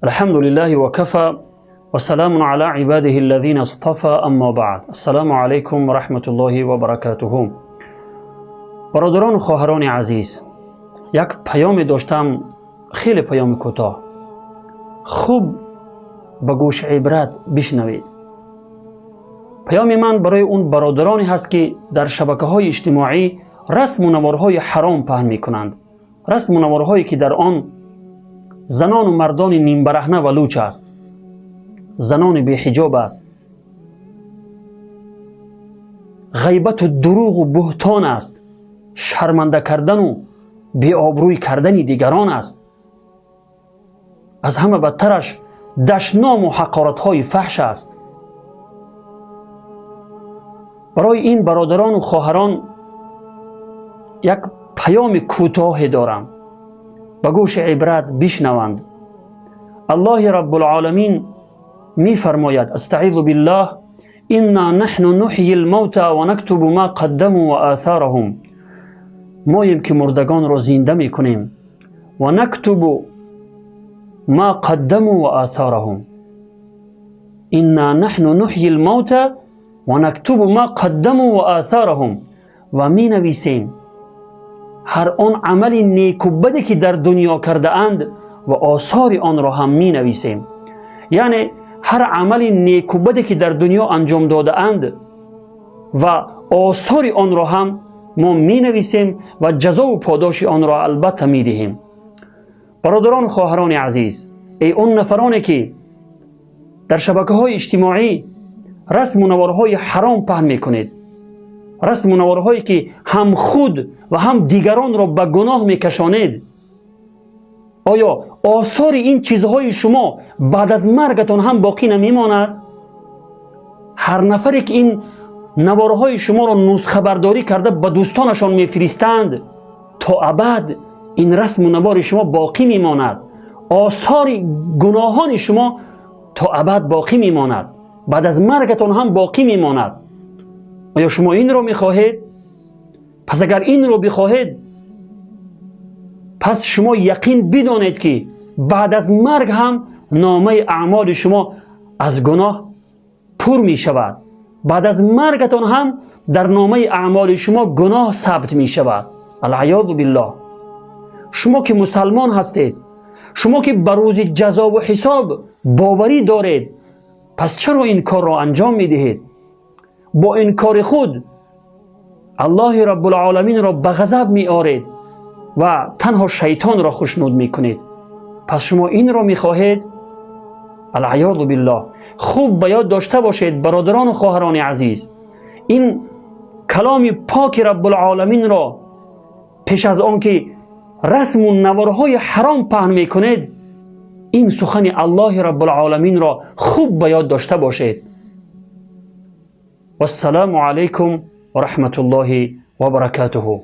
الحمد لله وكفى وسلام على عباده الذين اصطفى أما بعد السلام عليكم ورحمة الله وبركاته. Бародарону хоҳарони азиз, як паёме доштам, хеле паёми кӯтоҳ, хуб ба гӯши ибрат бишнавед. Паёми ман барои он бародароне ҳаст, ки дар шабакаҳои иҷтимоӣ расму наворҳои ҳаром паҳн мекунанд, расму наворҳое, ки дар он занону мардони нимбараҳна ва луч аст, занони беҳиҷоб аст, ғайбату дурӯғу буҳтон аст, шарманда кардану беобрӯй кардани дигарон аст, аз ҳама бадтараш дашному ҳақоратҳои фаҳш аст. Барои ин бародарону хоҳарон як паёми кӯтоҳе дорам, ба гӯши ибрат бишнаванд. Аллоҳи Раббулоламин мефармояд: астаизу биллаҳ, инна наҳну нуҳйи лмавта ва нактубу ма қаддаму ва атҳораҳум. Моем, ки мурдагонро зинда мекунем, ва нактубу ма қаддаму ва атҳораҳум. Инна наҳну нуҳйи лмавта ва нактубу ма қаддаму ва атҳораҳум. Ва менависем ҳар он амали неку баде, ки дар дунё кардаанд, ва осори онро ҳам менависем. Яъне ҳар амали неку баде, ки дар дунё анҷом додаанд, ва осори онро ҳам мо менависем ва ҷазову подоши онро албатта медиҳем. Бародарону хоҳарони азиз, эй он нафароне, ки дар шабакаҳои иҷтимоӣ расму наворҳои ҳаром паҳн мекунед, расму наворҳое, ки ҳам худ ва ҳам дигаронро ба гуноҳ мекашонед, оё осори ин чизҳои шумо баъд аз маргатон ҳам боқӣ намемонад? Ҳар нафаре, ки ин наворҳои шуморо нусхабардорӣ карда ба дӯстонашон мефиристанд, то абад ин расму навори шумо боқӣ мемонад, осори гуноҳони шумо то абад боқӣ мемонад, баъд аз маргатон ҳам боқӣ мемонад. Оё шумо инро мехоҳед? Пас агар инро бихоҳед, пас шумо яқин бидонед, ки баъд аз марг ҳам номаи аъмоли шумо аз гуноҳ пур мешавад, баъд аз маргатон ҳам дар номаи аъмоли шумо гуноҳ сабт мешавад. Алъаёзу биллоҳ. Шумо ки мусалмон ҳастед, шумо ки ба рӯзи ҷазову ҳисоб боварӣ доред, пас чаро ин корро анҷом медиҳед? Бо ин кори худ Аллоҳи Раббулоламинро ба ғазаб меоред ва танҳо шайтонро хушнуд мекунед. Пас шумо инро мехоҳед? Алъаёзу биллоҳ. Хуб ба ёд дошта бошед, бародарону хоҳарони азиз, ин каломи поки Раббулоламинро пеш аз он ки расму наворҳои ҳаром паҳн мекунед, ин сухани Аллоҳи Раббулоламинро хуб ба ёд дошта бошед. Вассалому алайкум ва раҳматуллоҳи ва баракатуҳу.